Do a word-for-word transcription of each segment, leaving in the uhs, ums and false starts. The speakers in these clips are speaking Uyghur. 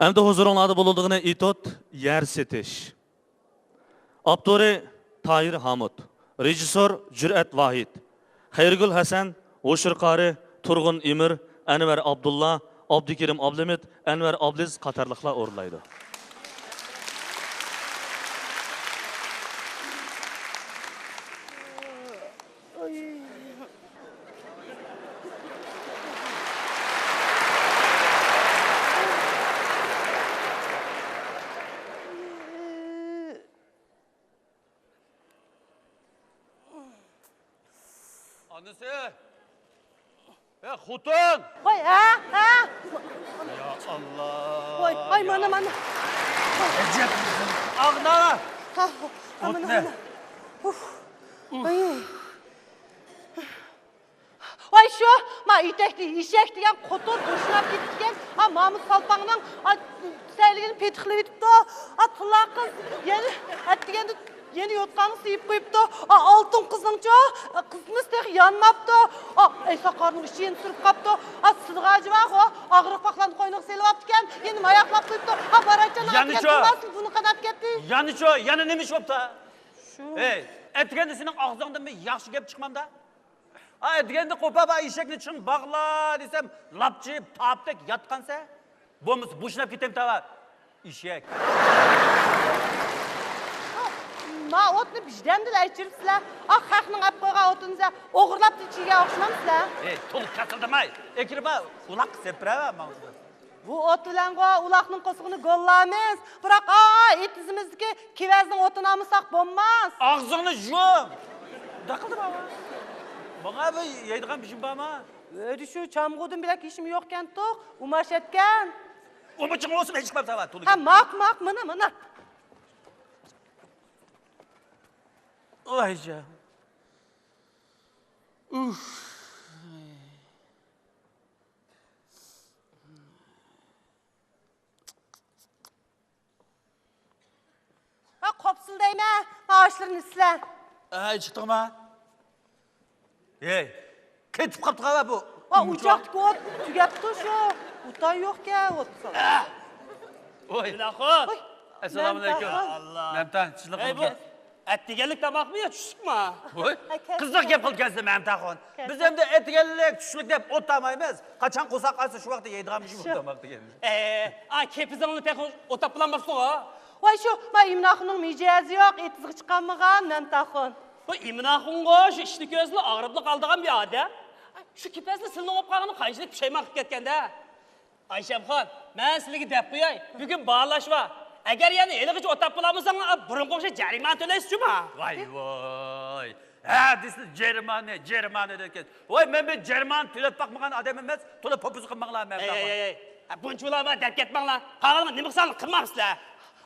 ئەمدى ھۇزۇرۇڭلاردا بولىدىغىنى ئېتوت يەر سېتىش. ئاپتورى تاھىر ھامۇت. رېژىسسور جۈرئەت ۋاھىت. خەيرىگۈل ھەسەن، ھوشۇر قارى، تۇرغۇن ئىمىر، ئەنۋەر ئابدۇللا، ئابدۇكېرىم ئابلىمىت، ئەنۋەر ئابلىز قاتارلىقلار ئورۇنلايدۇ. ئانىسى! ئە، خوتۇن! ۋاي، ھە، ھە! يا ئاللا! ۋاي، ۋاي، يا مانا، مانا! ئەجەب ئاغنا! ھا، ھا، مانا، ئوتنى. مانا. ئۇف. ۋاي. ۋاي شۇ، ما ئېتەكتە ئېشەك دېگەن قوتۇر بوشىنىپ كېتىپتىكەن. ھا، مامۇت سالپاڭنىڭ، ھا، سەيلىگىنى پېتىقلىۋېتىپتۇ. ھا، تىللا قىز يەنە ئەتىگەندە يەنە يوتقانغا سىيىپ قويۇپتۇ. ھا، ئالتۇن قىزنىڭچۇ، قىزىمىز تېخى يانماپتۇ. ھا، ئەيسا قارنىڭ ئىچى يەنە سۈرۈپ قاپتۇ. ھا، سىدىغاجى بارغۇ، ئاغرىق پاقلارنى قوينىغا سېلىۋاپتىكەن. يەنە ماياقلاپ قويۇپتۇ. ھا، بارايچان ئەتىگەن يەنىچۇ؟ بولماسمۇ، بۇنى قاناپ كەتتى. يەنىچۇ، يەنە نېمە ئىش بوپتۇ؟ شۇ. ئەي، ئەتىگەندە سېنىڭ ئاغزىڭدىن بىر ياخشى گەپ چىقمامدا؟ ئا، دېگەندە قوپاپ، ئا، ئېشەكنى چىڭ باغلا دېسەم، لاپچىيىپ تاپتەك ياتقانسەن. بولمىسا بوشىنىپ كېتەم تاۋا. ئېشەك. ما ئوتنى بىردەمدىلا ئۆچۈرۈپسىلەر. ئا، خەقنىڭ ئەپ قويغان ئوتىنى سىلەر ئوغرىلاپ ئىچىگەن ئوخشىمامسىلەر؟ ئەي، تولا كاسىلدىماي. ئەكىرىپ، ئۇلاققا سېپىرەۋەر ماڭا. بۇ ئوت بىلەنغۇ ئۇلاقنىڭ قورسىقىنى گوللايمىز. بىراق، ئا، ئېتىزىمىزدىكى كېۋەزنىڭ ئوتىنى ئالمىساق بولماس. ئاغزىڭنى يۇم! داقىلدىما؟ ماڭا بىر يەيدىغان بىر شېئىم بارمۇ؟ ئۆيدە شۇ چامغۇردىن بۆلەك ھېچنېمە يوقكەنتۇق، ئۇماش ئەتكەن. ئۇمىچىڭ بولسۇن، ھېچ كىم تاۋا. ھە، ماق، ماق، مانا، مانا. ۋاي جان. ئۇف. ھە، قوپسۇن دەيمەن، مائاشلىرىنى سىلەر. ئەي، چىقتىڭما؟ ھەي، قېتىپ قاپتۇ غالىبا بۇ. ۋا، ئوچاقتىكى ئوت تۈگەپتۇ شۇ. ئوتاي يوقكەن، ئوت سال. ۋوي. ئەسسالامۇئەلەيكۇم. مەمتاخۇن. مەمتاخۇن، چىلىق بولۇڭ. ئەتىگەنلىك تاماقمۇ يا چۈشلۈكمۇ؟ ۋوي. ھە، كەلسە. قىزىق گەپ قىلىپ كەلسە مەمتاخۇن. كەلسە. بىز ئەمدى ئەتىگەنلىك، چۈشلۈك دەپ ئوت تامايمىز. قاچان قورساق ئاچسا شۇ ۋاقىتتا يەيدىغان بىر شۇ تاماق دېگەن. ئە، ئا، كېپىزىڭنى تېخى ئوتاپ بولالماپسىغۇ؟ ۋاي شۇ، ما ئىمىناخۇننىڭ مىجەزى يوق، ئېتىزغا چىقالمىغان مەمتاخۇن. بۇ ئىمىناخۇنغۇ شۇ ئىشنى كۆرسىلا ئاغرىپلا قالىدىغان بىر ئادەم. شۇ كېپەزنى سىلىنىڭ بولۇپ قالغىنىغا قانچىلىك پۇشايمان قىلىپ كەتكەندە. ئايشەمخان، مەن سىلىگە دەپ قوياي، بۈگۈن باھالاش بار. ئەگەر يەنە ھېلىغىچە ئوتاپ بولالمىساڭلار، بۇرۇنقى ئوخشاش جەرىمانە تۆلەيسىز جۇما. ۋاي ۋاي. ھە دېسە جەرىمانە، جەرىمانە دەيدىكەن. ۋاي، مەن بىر جەرىمانە تۆلەپ باقمىغان ئادەم ئەمەس، تولا پوپىزا قىلماڭلار مەن. ئەي، ئەي، ئەي، ئەي. ھە، بۇنچە بولا بار دەپ كەتمەڭلار. قالغىنىغا نېمە قىلساڭلار قىلماڭ سىلەر.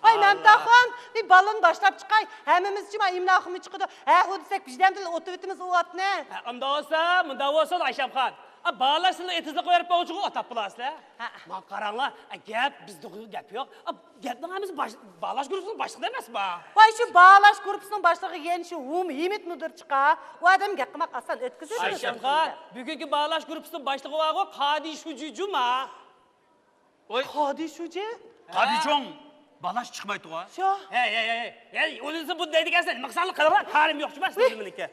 ۋاي مەمتاخۇن، بىر بالىنى باشلاپ چىقاي. ھەممىمىزچە ما ئىمىناخۇنمۇ چىقىدۇ. ھە، ھۇ دېسەك بىردەمدىلا ئوتۇۋېتىمىز ئۇ ئوتنى. ھە، ئۇنداق بولسا، مۇنداق بولسۇن ئايشەمخان. ئا، بالىلار سىلىنى ئېتىزلىققا بېرىپ بولغۇچىغۇ ئوتاپ بولارسىلەر. ھە. ماڭا قاراڭلار، ئە، گەپ بىزدە گەپ يوق. ئا، گەپنىڭ ھەممىسى باش-، باھالاش گۇرۇپپىسىنىڭ باشلىقىدا ئەمەسما؟ ۋاي شۇ باھالاش گۇرۇپپىسىنىڭ باشلىقى يەنە شۇ ھۇم ھىمىت مۇدىر چىقا. ئۇ ئادەم گەپ قىلماق ئاسان ئۆتكۈزۈپ. ئايشەمخان، بۈگۈنكى باھالاش گۇرۇپپىسىنىڭ باشلىقى بارغۇ، قادى شۇجى جۇما. ۋاي. قادى شۇجى؟ قادى چوڭ باھالاش چىقمايتتىغۇ. شۇ. ھەي، ھەي، ھەي، ھەي، ئۇنىسى بۇ دەيدىكەنسەن، نېمە قىلساڭلار قىلىڭلار، كارىم يوق جۇما سىزنىڭ مېنىڭكى.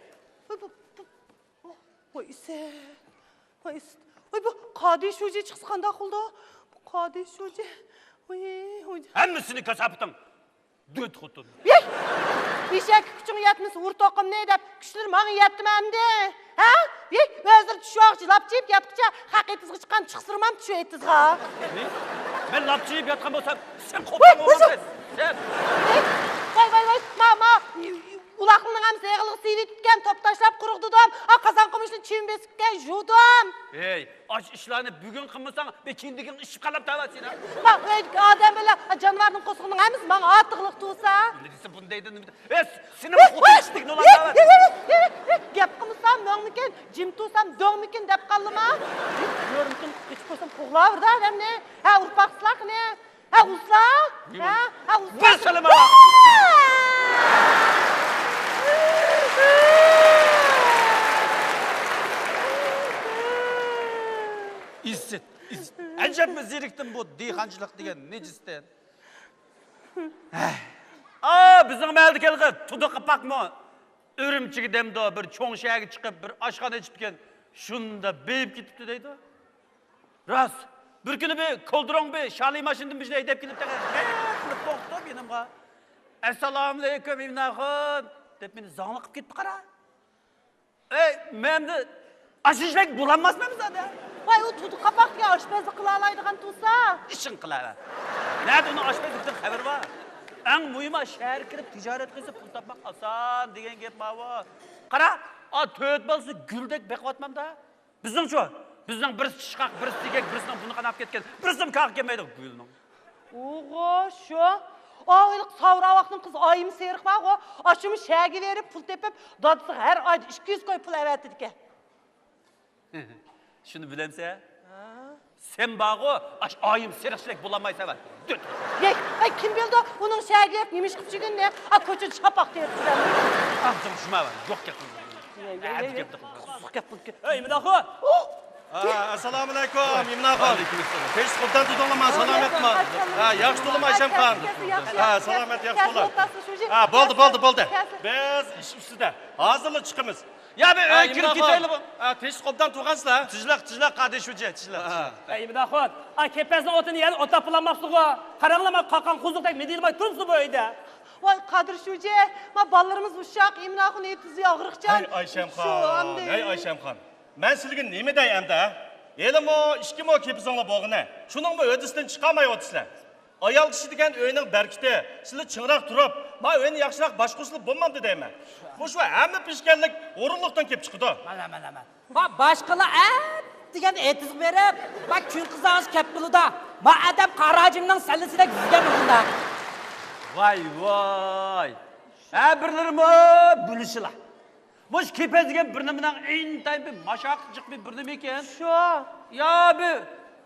ۋاي، بۇ، بۇ، ۋاي، ئىسىت. ۋاي، بۇ قادى شۇجى چىقسا قانداق قىلىدۇ؟ بۇ قادى شۇجى. ۋاي، ۋاي. ھەممىسىنى كاساپىتىڭ. دۆت خوتۇن. ۋىي! ئېشەككە كۈچۈڭ يەتمىسە ئۇر توقۇمنى دەپ كۈچلىرى ماڭا يەتتىمۇ ئەمدى؟ ھە؟ ۋىي! ئۆزلىرى چۈشۈۋالغۇچە لاپچىيىپ ياتقۇچە خەق ئېتىزغا چىققان چىقسىرىمامتى شۇ ئېتىزغا. ۋىي! مەن لاپچىيىپ ياتقان بولسام سەن قوپتۇڭمۇ سەن؟ ۋىي! ۋاي، ۋاي، ۋاي، ما، ما! ئۇلاقنىڭ ھەممىسى ئېغىلغا سىيىۋېتىپتىكەن، توپ تاشلاپ قۇرۇغدۇدۇم. ئا، قازان قومۇچنى چىۋىن بېسىپتىكەن، يۇدۇم. ھەي، ئاشۇ ئىشلارنى بۈگۈن قىلمىساڭ، بىر كېيىندىكىڭ ئىششىپ قالامتى ئاۋا سېنىڭ. ما، ئۆيدىكى ئادەم بىلەن جانىۋارنىڭ قورسىقىنىڭ ھەممىسى ماڭا ئارتۇقلۇق تۇرسا. بۇنى دېسە بۇنى دەيدۇ، نېمە دە-، ئەس، سېنىڭ خوتۇن ئىشتىكىنى ئۇلار دەۋەتتى. گەپ قىلمىسام مۆڭمىكىن، جىم تۇرسام دۆڭمىكىن دەپ قالدىما؟ يۈرمىكىن قېچىپ قويسام قوغلاۋېرىدۇ ئادەمنى. ھە، ئۇرۇپ باقسىلا قېنى. ھە، ئۇستا؟ ھە، ھە، ئۇستا؟ بىر سالام ئالا. ئىسسىت، ئىسسىت. ئەجەب ئەجەبمۇ زېرىكتىم بۇ دېھقانچىلىق دېگەن نىجىستىن. ئا، بىزنىڭ مەھەللىدىكى ھېلىقى تۇدۇق قاپاقمۇ ئۈرۈمچىگە دەمدۇ، بىر چوڭ شەھەرگە چىقىپ، بىر ئاشخانا ئېچىپتىكەن، شۇنداق بېيىپ كېتىپتۇ دەيدۇ. راست، بىر كۈنى بىر كولدۇرۇڭ بىر شالى ماشىنىدىن بىر ئەيدەپ كېلىپتىكەن، قىلىپ توختاپ يېنىمغا. ئەسسالامۇئەلەيكۇم، ئىمىن ئاخۇن، دەپ مېنى زاڭلىقىپ كېتىپتۇ، قارا. ئەي، مەندە ئاشۇ ئىشلەرگە بولالماسمەن زادى. ۋاي، ئۇ تۇدۇق قاپاق دېگەن ئاشپەزلىك قىلالايدىغان تۇرسا. ئىشىڭ قىلاۋەر. نەدە ئۇنىڭ ئاشپەزلىكتىن خەۋىرى بار؟ ئەڭ مۇھىمى، شەھەرگە كىرىپ تىجارەت قىلسا پۇل تاپماق ئاسان دېگەن گەپ ماۋۇ. قارا، ئا، تۆت بالىسى گۈلدەك بېقىۋاتمامدا. بىزنىڭچۇ؟ بىزنىڭ بىرسى چىشقاق، بىرسى سېگەك، بىرسىنىڭ بۇنى قاناپ كەتكەن، بىرسىمۇ كاغا كەلمەيدۇ گۈلنىڭ. ئوغۇ، شۇ. ئاۋۇ ھېلىقى ساۋراۋاقنىڭ قىزى ئايىم سېرىق بارغۇ، ئاشۇمۇ شەھەرگە بېرىپ پۇل تېپىپ، دادىسىغا ھەر ئايدا ئىككى يۈز كوي پۇل ئەۋەتىدىكەن. شۇنى بىلەمسەن؟ ھە؟ سەن بارغۇ، ئاش ئايىم سېرىقچىلەك بولالمايسەن. دۆت. يەي، ئەي، كىم بىلىدۇ ئۇنىڭ شەھەرگە بېرىپ نېمە ئىش قىلىپ يۈرگىنىنى؟ ئا، كوچىدا شاپاق تېرىپ يۈرەمدۇ؟ ئاغزىڭ شۇما، يوق گەپ قىلما. يەي، يەي، ئەدىپ يەي، گەپنى قىلما. قۇسۇق گەپ قىلىپ كەت. ئەي، ئىمىن ئاخۇن. ئا، ئەسسالامۇئەلەيكۇم، ئىمىن ئاخۇن. ۋەئەلەيكۇمئەسسالام. تېز قوبدان تۇردۇڭلارمۇ، سالامەتمۇ؟ ھە، ياخشى تۇردۇم، ئايشەمخان. ھە، سالامەت، ياخشى تۇرۇڭلار. ھە، بولدى، بولدى، بولدى. بىز ئىش ئۈستىدە. ھازىرلا چىقىمىز. يا، بىر ئۆيگە كىرىپ كېتەيلى بۇ. ھە، تېز قوبدان تۇرغانسىلەر. تىزلاق، تىزلاق، قادىر شۇجى، تىزلاق. ھە. ئەي، ئىمىن ئاخۇن، ئا، كېپەزنىڭ ئوتىنى يەنە ئوتاپ بولالماپسىغۇ. قاراڭلار، ما قاقاڭ قوزۇقتەك مىدىرلىماي تۇرۇپسىغۇ بۇ ئۆيدە. ۋاي، قادىر شۇجى، ما بالىلىرىمىز ئۇششاق، ئىمىن ئاخۇن ئېتىزى ئاغرىقچان. ھەي، ئايشەمخان، شۇ ئاندىن. ھەي، ئايشەمخان. مەن سىلىگە نېمە دەي ئەمدى، ھە؟ ھېلىمۇ ئىككى مو كېپىزىڭلار بولغىنى. شۇنىڭمۇ ھۆددىسىدىن چىقالمايۋاتىسىلەر. ئايال كىشى دېگەن ئۆينىڭ بەرىكىتى، سىلى چىڭراق تۇرۇپ، ما ئۆينى ياخشىراق باشقۇرسىلا بولمامدۇ دەيمەن. مۇشۇ ھەممە پېشكەللىك ھۇرۇنلۇقتىن كېلىپ چىقىدۇ. مانا، مانا، مانا. ما باشقىلار ئەتىگەن ئېتىزغا بېرىپ، ما كۈن قىزارغۇچە كەپ بولىدۇ. ما ئادەم قاراجىمنىڭ سەللىسىدەك يۈزگەن بولغاندا. ۋاي، ۋاي. ھە، بىرلىرىمۇ بىلىشىلا. مۇشۇ كېپەز دېگەن بىر نېمىنىڭ ئىنتايىن بىر ماشاققىچىق بىر، بىر نېمە ئىكەن. شۇ. يا بىر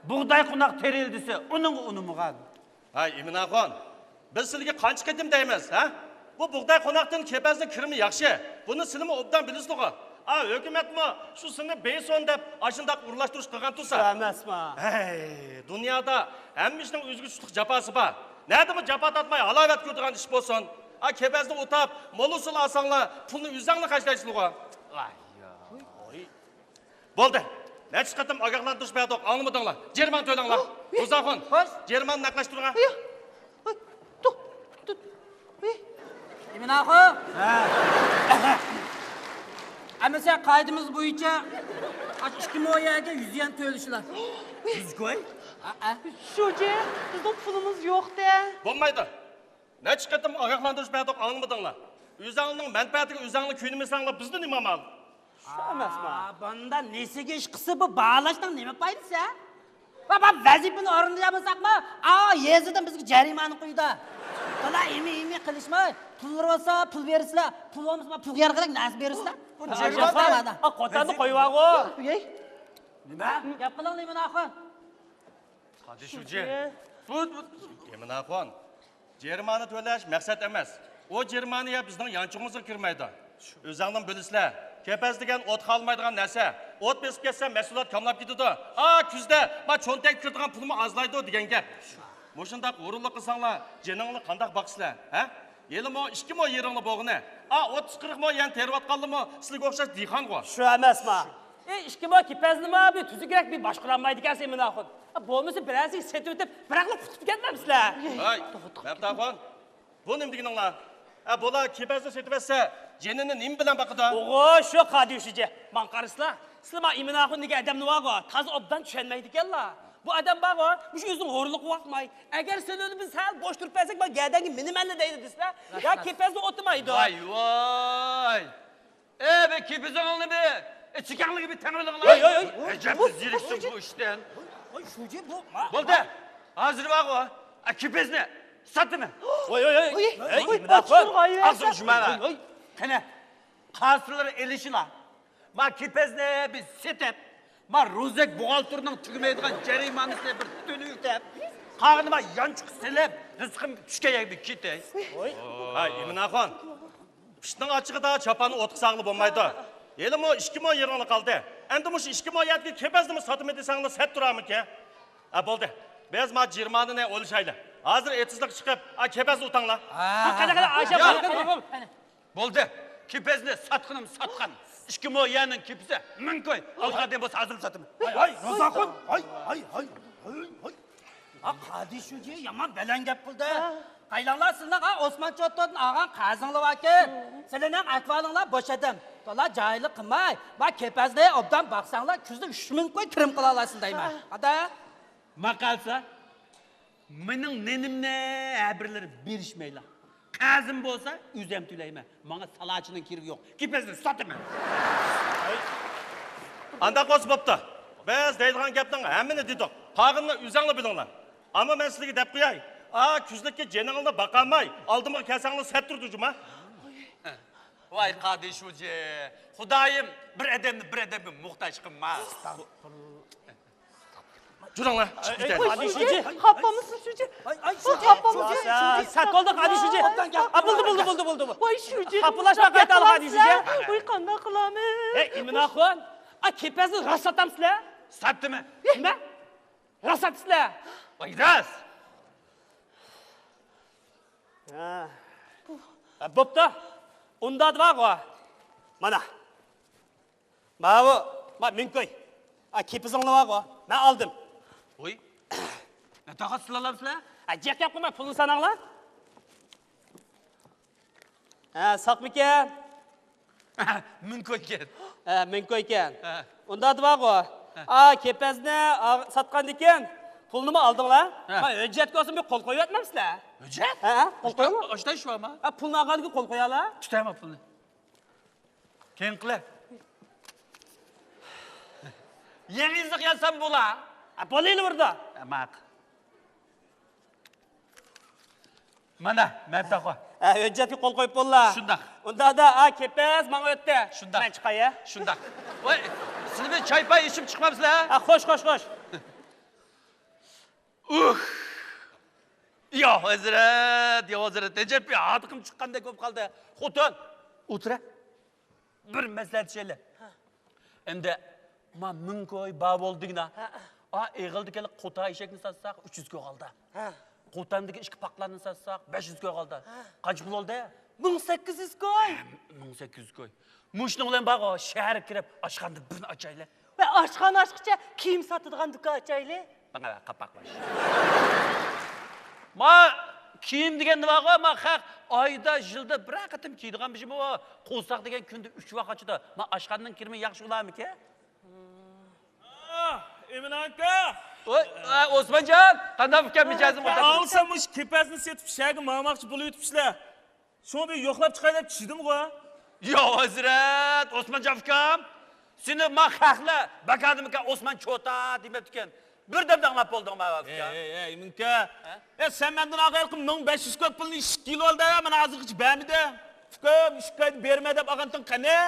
بۇغداي قوناق تېرىيلى دېسە، ئۇنىڭغا ئۇنىمىغان. ھەي، ئىمىن ئاخۇن، بىز سىلىگە قانچە قېتىم دەيمىز، ھە؟ بۇ بۇغداي قوناقتىن كېپەزنىڭ كىرىمى ياخشى. بۇنى سىلىمۇ ئوبدان بىلىسىلىغۇ. ئا، ھۆكۈمەتمۇ شۇ سىلنى بېيسون دەپ ئاشۇنداق ئورۇنلاشتۇرۇش قىلغان تۇرسا. شۇ ئەمەسما. ھەي، دۇنيادا ھەممە ئىشنىڭ ئۆزىگە چۈشلۈك جاپاسى بار. نەدىمۇ جاپا تارتماي ھالاۋەت كۆرىدىغان ئىش بولسۇن. ئا، كېپەزنى ئۇتاپ، مول ئۇسۇل ئالساڭلار، پۇلنى ئۆزۈڭلار خەجلەيسىلىغۇ. ۋاي، يا. بولدى. نەچچە قېتىم ئاگاھلاندۇرۇش بەردۇق، ئاڭلىمىدىڭلار. جەرىمانە تۆلەڭلار. ھوي. مۇزاخۇن، خوش. جەرىمانىنى نەقىشلەشتۈرۈڭ. ھوي. ھوي. تۇ، تۇ. ھوي. ئىمىن ئاخۇن. ھە. ئەمىسە قائىدىمىز بويىچە ئاشۇ ئىككى مو يەرگە يۈز يۈەن تۆلىشىلا. يۈز كوي؟ ھە، ھە. شۇجى، بىزنىڭ پۇلىمىز يوق-دە. بولمايدۇ. نەچچە قېتىم ئاگاھلاندۇرۇش بەردۇق، ئاڭلىمىدىڭلار. ئۆزەڭلارنىڭ مەنپەئەتىگە ئۆزەڭلار كۆيۈنمىسەڭلار، بىزدىن نېمە ئامال؟ شۇ ئەمەسما؟ ئا، بۇندا نېسىگە ئىش قىلسا، بۇ باھالاشنىڭ نېمە پايدىسى، ھە؟ ۋە، ۋە، ۋەزىپىنى ئورۇندىيالمىساقمۇ، ئا، يېزىدىن بىزگە جەرىمانە قويىدۇ. بالا ئىمى، ئىمى قىلىشماي، پۇللىرى بولسا پۇل بېرىسىلەر، پۇل بولمىسا پۇل يارىغىدەك نەرسە بېرىسىلەر. بۇ جەرىمانە. ئا، قوتاننى قويۇۋالغۇ. ئەي. نېمە؟ گەپ قىلىڭ، ئىمىن ئاخۇن. قادىر شۇجى. بۇ، بۇ. ئىمىن ئاخۇن، جەرىمانە تۆلەش مەقسەت ئەمەس. ئۇ جەرىمانە يا بىزنىڭ يانچۇقىمىزغا كىرمەيدۇ. ئۆزەڭلار بىلىسىلەر، كېپەز دېگەن ئوتقا ئالمايدىغان نەرسە. ئوت بېسىپ كەتسە، مەھسۇلات كاملاپ كېتىدۇ. ئا، كۈزدە ما چۆنتەككە كىرىدىغان پۇلمۇ ئازلايدۇ دېگەن گەپ. مۇشۇنداق ھۇرۇنلۇق قىلساڭلار، جېنىڭلارنى قانداق باقىسىلەر، ھە؟ ھېلىمۇ ئىككى مو يېرىڭلار بولغىنى. ئا، ئوتتۇز قىرىق مو يەرنى تېرىۋاتقانلىرىمۇ سىلىگە ئوخشاش دېھقانغۇ. شۇ ئەمەسما؟ ئى، ئىككى مو كېپەزنىمۇ بىر تۈزۈكرەك بىر باشقۇرالمايدىكەنسەن، ئىمىن ئاخۇن. بولمىسا بىرەرسىگە سېتىۋېتىپ، بىراقلا قۇتۇپ كەتمەمسىلەر؟ ھەي، مەمتاخۇن، بۇ نېمە دېگىنىڭلار؟ ھە، بۇلار كېپەزنى سېتىۋەتسە، جېنىنى نېمە بىلەن باقىدۇ؟ ئوغۇ، شۇ قادىر شۇجى. ماڭا قارىسىلا، سىلەر ما ئىمىن ئاخۇن دېگەن ئادەمنى بارغۇ، تازا ئوبدان چۈشەنمەيدىكەنلا. بۇ ئادەم بارغۇ، مۇشۇ ئۆزىنىڭ ھورلۇقىغا باقماي، ئەگەر سېنى بىز سەل بوش تۇرۇپ بەرسەك، ما گەدەنگە مىنىمەنلا دەيدۇ دېسىلە، يا كېپەزنى ئوتىمايدۇ. ۋاي، ۋاي. ئەي، بىر كېپىزىڭلارنى بىر، ئىچىكەڭلىگە بىر تەڭلىۋېلىڭلار. ھەي، ھەي، ھەي. ئەجەب زېرىكتىم بۇ ئىشتىن. ۋاي، شۇجى، بۇ ما-، بولدى. ھازىر بارغۇ، ئا، كېپىزنى ساتىمەن. ۋاي، ۋاي، ۋاي. ۋاي، ھەي، ۋاي، ئىمىن ئاخۇن. ئاچچىقىغا ئايلانسا. ئاغزىڭنى يۇمۇڭلار. ۋاي، ۋاي. قېنى، قالسىلىرى ئېلىشىلا. ما كېپەزنى بىر سېتىپ، ما روزەك بوغالتىرنىڭ تۈگىمەيدىغان جەرىمانىسىنى بىر تۆلىۋېتىپ، قالغىنى ما يانچۇققا سېلىپ، رىزقىم چۈشكەن يەرگە بىر كېتەي. ھاي، ئىمىن ئاخۇن. پىشتىنىڭ ئاچچىقىدا چاپاننى ئوتقا سالغىلى بولمايدۇ. ھېلىمۇ ئىككى مو يېرىڭلار قالدى. ئەمدى مۇشۇ ئىككى مو يەردىكى كېپەزنىمۇ ساتىمەن دېسەڭلار سەت تۇرارمىكىن؟ ئە، بولدى. بىز ما جىرمانىنى ئويلىشايلى. ھازىر ئېتىزلىققا چىقىپ، ئا، كېپەزنى ئۇتاڭلار. ھە، قېنى، قېنى، ئايشە، ياق، قېنى، قېنى. بولدى. كېپەزنى ساتقىنىم ساتقان. ئىككى مو يەرنىڭ كېپىزى مىڭ كوي. ئالغان بولسا ھازىر ساتىمەن. ھاي، ھاي، رازاخۇن. ھاي، ھاي، ھاي، ھاي، ھاي. ھا، قادى شۇجى يامان بەلەن گەپ قىلدى. قايلاڭلار سىلەر، ھا، ئوسمان چوتتىن ئالغان قەرزىڭلار باركەن. سىلەرنىڭ ئەھۋالىڭلار بوش ئادەم. تولا جاھىللىق قىلماي، ۋە كېپەزنى ئوبدان باقساڭلار، كۈزدە ئۈچ مىڭ كوي كىرىم قىلالايسىز دەيمەن. قادا؟ ماقالسا، مېنىڭ نېنىمنى ھەبىرلىرى بېرىشمەيلا. قەرزىم بولسا، ئۆزۈم تۆلەيمەن. ماڭا سالاچىنىڭ كېرىكى يوق. كېپەزنى ساتىمەن. ئانداق بولسا بوپتۇ. بىز دەيدىغان گەپنىڭ ھەممىنى دېدۇق. قالغىنىنى ئۆزۈڭلار بىلىڭلار. ئەمما مەن سىلەرگە دەپ قوياي. ئا، كۈزلۈككە جېنىڭلارنى باقالماي، ئالدىمغا كەلسەڭلار سەت تۇرىدۇ جۇما. ۋاي قادى شۇجى، خۇدايىم بىر ئادەمنى بىر ئادەمگە موھتاج قىلما. جۈرۈڭلار، چىقىپ كېتەيلى. قادى شۇجى، خاپىمىسىز شۇجى؟ ئاي، ئاي، شۇجى، خاپىمىسىز شۇجى؟ شۇجى، ساكولدۇق قادى شۇجى. ھا، بولدى، بولدى، بولدى، بولدى. ۋاي شۇجى، خاپىلاشما قايتا قادى شۇجى. ۋاي قانداق قىلامىز؟ ئەي ئىمىناخۇن، ئا، كېپەزنى راست ساتامسىلەر؟ ساتتىمەن. نېمە؟ راست ساتىسىلەر؟ ۋاي راست. ھە. ھە، بوپتۇ. ئۇندا بارغۇ. مانا. ماۋۇ، ما، مىڭ كوي. ئا، كېپىزىڭلار بارغۇ. مەن ئالدىم. ۋوي. ناتاقا سىلەر ئالامسىلەر؟ ھە، جىق گەپ قىلماي، پۇلنى ساناڭلار. ھە، ساقمىكەن؟ مىڭ كويكەن. ھە، مىڭ كويكەن. ھە. ئۇندا بارغۇ. ھە. ئا، كېپەزنى، ئا، ساتقاندىكىن پۇلنىمۇ ئالدىڭلار. ھە. ما، ھۆججەتكە بولسا بىر قول قويۇۋەتمەمسىلەر؟ ھۆججەت؟ ھە، قول قويۇڭ. ئاشتاي شۇ ئەما. ھە، پۇلنى ئالغاندىكىن قول قويالا. تۇتايما پۇلنى. كېيىن قىلە. يېڭى يېزىق يازسام بولا. ھە، بولىلى بۇردا. ھە، ماق. مانا، مەن تاقا. ھە، ھۆججەتكە قول قويۇپ بوللا. شۇنداق. ئۇندادا، ئا، كېپەز ماڭا ئۆتتى. شۇنداق. مەن چىقاي، ھە؟ شۇنداق. ۋاي، سىلى بىر چاي پاي ئىچىپ چىقمامسىلەر؟ ھە، خوش، خوش، خوش. ئۇھ! يا ھەزرەت، يا ھەزرەت، ئەجەب بىر ھاتىقىم چىققاندەك بولۇپ قالدى. خوتۇن، ئولتۇرە. بىر مەسلىھەتلىشەيلى. ھە. ئەمدى ما مىڭ كوي بار بولدىغىنا. ھە. ئا، ئېغىلدىكى قوتا ئېشەكنى ساتساق، ئۈچ يۈز كوي قالدى. ھە. قوتاندىكى ئىككى پاقلارنى ساتساق، بەش يۈز كوي قالدى. ھە. قانچە پۇل بولدى؟ مىڭ سەككىز يۈز كوي. ھە، مىڭ سەككىز يۈز كوي. مۇشۇنىڭ بىلەن بارغۇ، شەھەرگە كىرىپ، ئاشخانىدا بىرنى ئاچايلى. ۋە ئاشخانا ئاچقۇچە كىيىم ساتىدىغان دۇكان ئاچايلى. ماڭا قاپاق باش. ما كىيىم دېگەندە بارغۇ، ما خەق ئايدا، يىلدا بىرەر قېتىم كىيىدىغان بىر شېمۇ. قورساق دېگەن كۈندە ئۈچ ۋاق ئاچىدۇ. ما ئاشخانىنىڭ كىرىمى ياخشى بولارمىكىن؟ ئا، ئىمىن ئاكا! ۋوي، ئا، ئوسمانجان، قانداق ئۇكام مىجەزىڭ؟ ئاڭلىسام مۇشۇ كېپەزنى سېتىپ شەھەرگە ماڭماقچى بولۇۋېتىپسىلەر. شۇڭا بىر يوقلاپ چىقاي دەپ چىدىمغۇ. يا ھەزرەت، ئوسمانجان ئۇكام، سېنى ما خەقلەر بەكادىمىكەن ئوسمان چوتا دېمەپتىكەن. بىردەمدە ئاڭلاپ بولدۇڭما ئۇكام؟ ئەي، ئەي، ئەي، مىڭكە. ھە؟ ئەي، سەن مەندىن ئاغايلىقىم مىڭ بەش يۈز كوي پۇلنى ئىككى يىل بولدى، مانا ھازىرغىچە بەرمىدىڭ. ئۇكام، ئىككى ئايدا بېرىمەن دەپ ئالغانتىڭ قېنى؟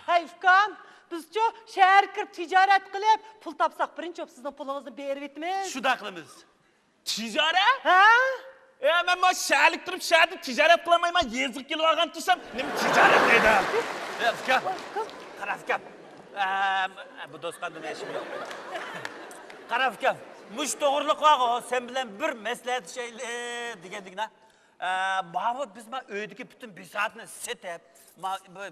ھەي ئۇكام، بىزچۇ شەھەرگە كىرىپ تىجارەت قىلىپ، پۇل تاپساق، بىرىنچى بولۇپ سىزنىڭ پۇلىڭىزنى بېرىۋېتىمىز. شۇنداق قىلىمىز. تىجارەت؟ ھە؟ ئە، مەن ما شەھەرلىك تۇرۇپ، شەھەردە تىجارەت قىلالمايمەن، يېزىغا كېلىۋالغان تۇرسام، نېمە تىجارەت دەيدۇ؟ ئە، ئۇكام. ۋاي، ئۇكام. قارا، ئۇكام. ئە، بۇ دوستقا نېمە ئىشىم يوق. قارا، ئۇكام. مۇشۇ توغرىلىق بارغۇ، سەن بىلەن بىر مەسلىھەتلىشەيلى دېگەندىكىن. ئە، ماۋۇ بىز ما ئۆيدىكى پۈتۈن بىساتنى سېتىپ، ما، بۇ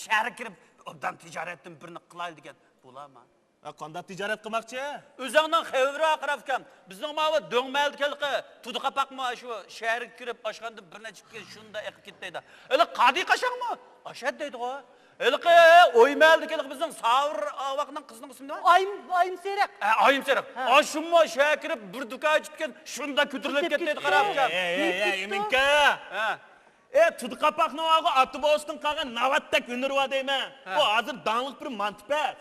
شەھەرگە كىرىپ، ئوبدان تىجارەتتىن بىرنى قىلايلى دېگەن. بولامما؟ ئە، قانداق تىجارەت قىلماقچى؟ ئۆزۈڭنىڭ خەۋىرى قاراپ ئۇكام. بىزنىڭ ماۋۇ دۆڭمەھەلدىكى ھېلىقى تۇدى قاپاقمۇ شۇ شەھەرگە كىرىپ، ئاشخانىدىن بىرنى ئىچىپ كېلىپ، شۇنداق ئېقىپ كېتىپ دەيدۇ. ھېلىقى قادى قاشاڭمۇ ئاشۇنداق دەيدىغۇ. ھېلىقى ئويمەھەلدىكى ھېلىقى بىزنىڭ ساۋۇر ئاۋاقنىڭ قىزىنىڭ ئىسمى نېمە؟ ئايىم، ئايىم سېرىق. ھە، ئايىم سېرىق. ھە. ئاشۇمۇ شەھەرگە كىرىپ بىر دۇكان ئېچىپتىكەن، شۇنداق كۆتۈرۈلۈپ كېتىپ كەتتى دەيدۇ، قاراپ ئۇكام. ئەي، ئەي، ئەي، ئەي، ئىمىنكا. ھە. ئەي، تۇدى قاپاقنىڭ ئاغۇ ئاتا بوۋىسىدىن قالغان ناۋاتتەك ھۈنىرى بار دەيمەن. ھە. ئۇ ھازىر داڭلىق بىر مانتىپەت.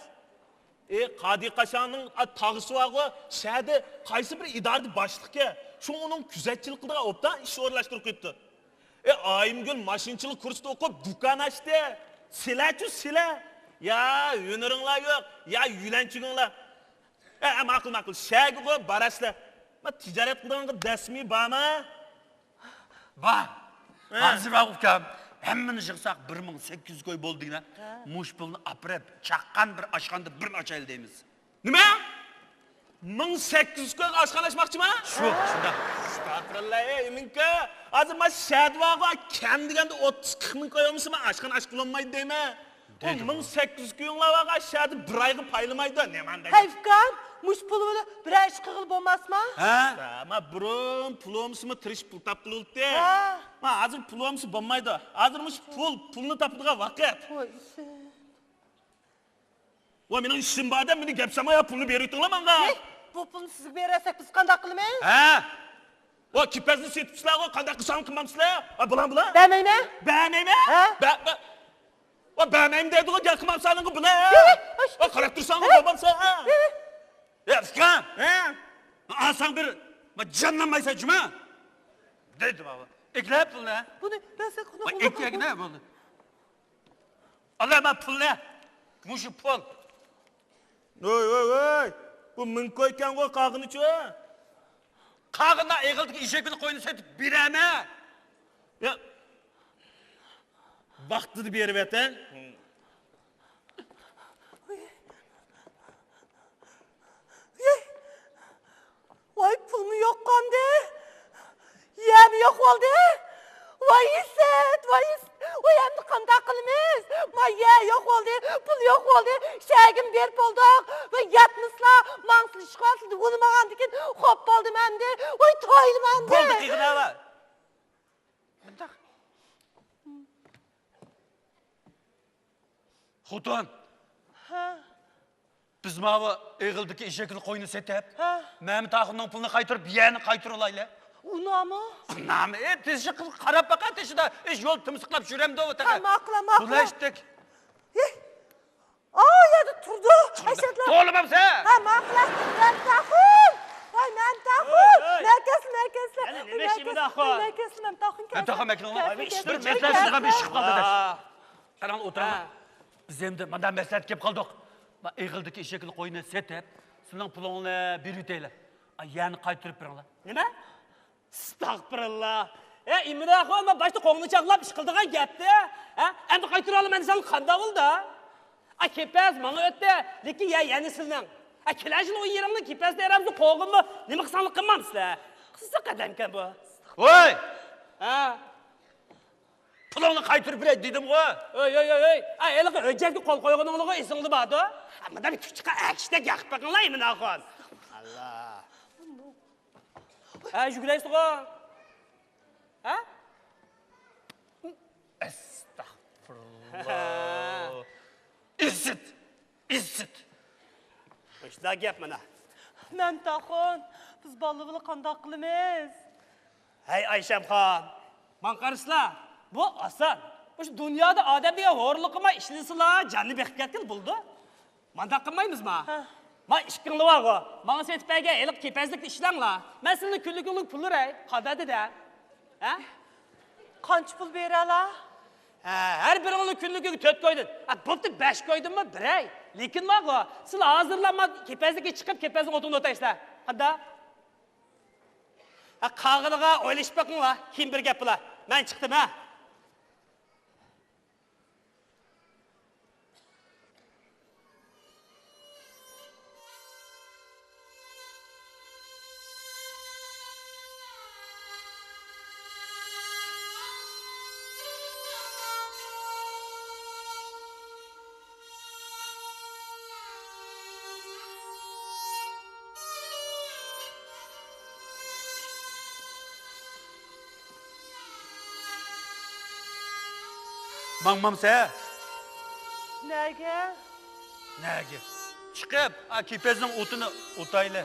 ئەي، قادى قاشاڭنىڭ، ئا، تاغىسى بارغۇ، شەھەردە قايسى بىر ئىدارىدە باشلىقكەن. شۇڭا ئۇنىڭ كۆزەتچىلىك قىلىدىغان ئوبدان ئىش ئورۇنلاشتۇرۇپ قويۇپتۇ. ئەي، ئايىمگۈل ماشىنىچىلىق كۇرسىدا ئوقۇپ، دۇكان ئاچتى. سىلەرچۇ، سىلەر؟ يا ھۈنىرىڭلار يوق، يا يۆلەنچۈكۈڭلار. ئەي، ئەي، ماقۇل، ماقۇل. شەھەرگىغۇ باراسىلەر. ما تىجارەت قىلىدىغانغا دەسمى بارما؟ بار. ھە. ھازىر بار ئۇكام، ھەممىنى يىغساق بىر مىڭ سەككىز يۈز كوي بولدىغىنا. ھە. مۇشۇ پۇلنى ئاپىرىپ، چاققان بىر ئاشخانىدا بىرنى ئاچايلى دەيمىز. نېمە؟ مىڭ سەككىز يۈز كويغا ئاشخانا ئاچماقچىما؟ شۇ، شۇنداق. ئەستەغپۇرۇللا، ئەي، ئىمىنكا. ھازىر ما شەدىۋاغا كەم دېگەندە ئوتتۇز قىرىق مىڭ كوي بولمىسا، ما ئاشخانا ئاچقىلى بولمايدۇ دەيمەن. ئۇ دېدىم. مىڭ سەككىز يۈز كويۇڭلار بارغان شەدە بىر ئايغا پايلىمايدۇ، نېمانداق؟ ھەي ئۇكام، مۇشۇ پۇل بىلەن بىرەر ئىش قىلغىلى بولماسما؟ ھە؟ ھە، ما بۇرۇن پۇل بولمىسىمۇ تىرىشىپ پۇل تاپقىلى بولاتتى. ھە. ما ھازىر پۇل بولمىسا بولمايدۇ. ھازىر مۇشۇ پۇل، پۇلنى تاپىدىغان ۋاقىت. ۋاي، ئىسىت. ۋاي، مېنىڭ ئىشىم بار دەپ مېنى گەپ سالماي پۇلنى بېرىۋېتىڭلار ماڭا. ھەي، بۇ پۇلنى سىزگە بېرەلىسەك بىز قانداق قىلىمىز؟ ھە؟ ۋاي، كېپەزنى سېتىپسىلەرغۇ، قانداق قىلساڭلار قىلمامسىلەر؟ ۋاي، بۇلار، بۇلار. بەرمەيمەن. بەرمەيمەن؟ ھە؟ بە-، بە-، ۋاي، بەرمەيمەن دەيدىغۇ، گەپ قىلمامسىلەرغۇ بۇلار. ھە؟ ۋاي، قاراپ تۇرساڭغۇ ھە؟ بولمامسىلەر. ھە؟ ھە؟ يا، ئۇكام، ھە؟ ئالساڭ بىر، ما جانلانمايسەن جۇما. دەيدۇ ماۋۇ. ئەكىلە پۇلنى. بۇنى بەرسەك، ۋاي، ئەكىگىنە بولدى. ئالا، ما پۇلنى. مۇشۇ پۇل. ۋاي، ۋاي، ۋاي. بۇ مىڭ كويكەنغۇ، قالغىنىچۇ؟ قالغىنىنى ئېغىلدىكى ئېشەك بىلەن قوينى سېتىپ بېرەمەن. يا. ۋاقتىدا بېرىۋەت، ھە؟ ۋاي، پۇلمۇ يوق قالدى، يەرمۇ يوق بولدى. ۋاي ئىسىت، ۋاي ئىسىت، ۋاي ئەمدى قانداق قىلىمىز؟ ما يەر يوق بولدى، پۇل يوق بولدى، شەھەرگىمۇ بېرىپ بولدۇق. ۋاي ياتمىسىلا، ماڭسىلا ئىشقا، سىزنى ئۇنىمىغاندىكىن خوپ بولدۇم ئەمدى. ۋاي تويلىما ئەمدى. بولدى قىلغىنى. مۇنداق. خوتۇن. ھە. بىز ماۋۇ ئېغىلدىكى ئېشەكنى قوينى سېتىپ، ھە. مەمەت ئاخۇننىڭ پۇلىنى قايتۇرۇپ، يەرنى قايتۇرۇۋالايلى. ئۇنامۇ؟ ئۇنامۇ؟ ئى، تېشى قىز قاراپ باقا تېشىدا. ئىش يول تىمسىقلاپ يۈرەمدۇ ئۇ تېخى. ھە، ماقۇل، ماقۇل. بۇلاشتىك. ھە. ئا، يەردە تۇرىدۇ. ئەشەدلا. توۋلىمامسەن؟ ھە، ماقۇل. مەمەت ئاخۇن. ۋاي، مەمەت ئاخۇن. ئۆي، ئۆي. مەركەزلى، مەركەزلى. يەنە نېمە ئىش، مەمەت ئاخۇن؟ مەركەزلى، مەمەت ئاخۇن. مەمەت ئاخۇن، مەركەزلى. بىر مەسىلە شۇنداق بىر ئىش چىقىپ قالدى، ئاداش. قاراڭ، ئولتۇرۇڭ. ھە. بىز ئەمدى مۇنداق مەسلىھەتكە كېلىپ قالدۇق. ما ئېغىلدىكى ئېشەكنى قوينى سېتىپ، سىلىڭ پۇلۇڭنى بېرىۋېتەيلى. ئا، يەرنى قايتۇرۇپ بېرىڭلار. نېمە؟ ئەستەغپۇرۇللا. ئە، ئىمىن ئاخۇن، ما باشتا قوڭنى چاغلاپ ئىش قىلىدىغان گەپتى. ھە؟ ئەمدى قايتۇرالمىساڭ قانداق بولدى؟ ئا، كېپەز ماڭا ئۆتتى، لېكىن يەر يەنە سىلنىڭ. ئا، كېلەر يىلى ئۇ يېرىڭنى كېپەزدە ئېرەمزۇ قوغۇنمۇ؟ نېمە قىلساڭلار قىلمامسىلەر؟ قىزىق ئادەمكەن بۇ. ۋاي! ھە؟ پۇلۇڭنى قايتۇرۇپ بېرەي دېدىمغۇ. ئۆي، ئۆي، ئۆي، ئۆي. ئا، ھېلىقى ھۆججەتكە قول قويغىنىڭلىغۇ ئېسىڭدە باردۇ. ھە، مۇنداق بىر كۈچۈككە ئەكىشتەك يېقىپ بېقىڭلار، ئىمىن ئاخۇن. ئاللا. ھە، يۈگۈرەيسىغۇ. ھە؟ ئەستەغپۇرۇللا. ئىسىت! ئىسىت! مۇشۇنداق گەپ مانا. مەمتاخۇن، بىز بالىلار بىلەن قانداق قىلىمىز؟ ھەي ئايشەمخان، ماڭا قارىسىلا، بۇ ئاسان. مۇشۇ دۇنيادا ئادەم دېگەن ھورلۇقىما ئىشلىسىلا، جاننى بېقىپ كەتكىلى بولىدۇ. مانداق قىلمايمىزما؟ ھە. ما ئىككىڭلار بارغۇ، ماڭا سېتىپ بەرگەن ھېلىقى كېپەزلىكنى ئىشلەڭلار. مەن سىلىنى كۈنلۈكۈڭلۈك پۇل بېرەي، قانداق دېدى؟ ھە؟ قانچە پۇل بېرەلا؟ ھە، ھەر بىرىڭلار كۈنلۈكىگە تۆت كويدىن، ھە، بولۇپتۇ بەش كويدىنمۇ بېرەي. لېكىن ماغۇ، سىلەر ھازىرلا ما كېپەزلىككە چىقىپ، كېپەزنىڭ ئوتۇنىدا ئولتۇرسىلەر. قانداق؟ ھە، قالغىنىغا ئويلىشىپ بېقىڭلار، كېيىن بىر گەپ بولا. مەن چىقتىم، ھە. ماڭمامسە؟ نەگە؟ نەگە؟ چىقىپ، ئا، كېپەزنىڭ ئوتىنى ئوتايلى.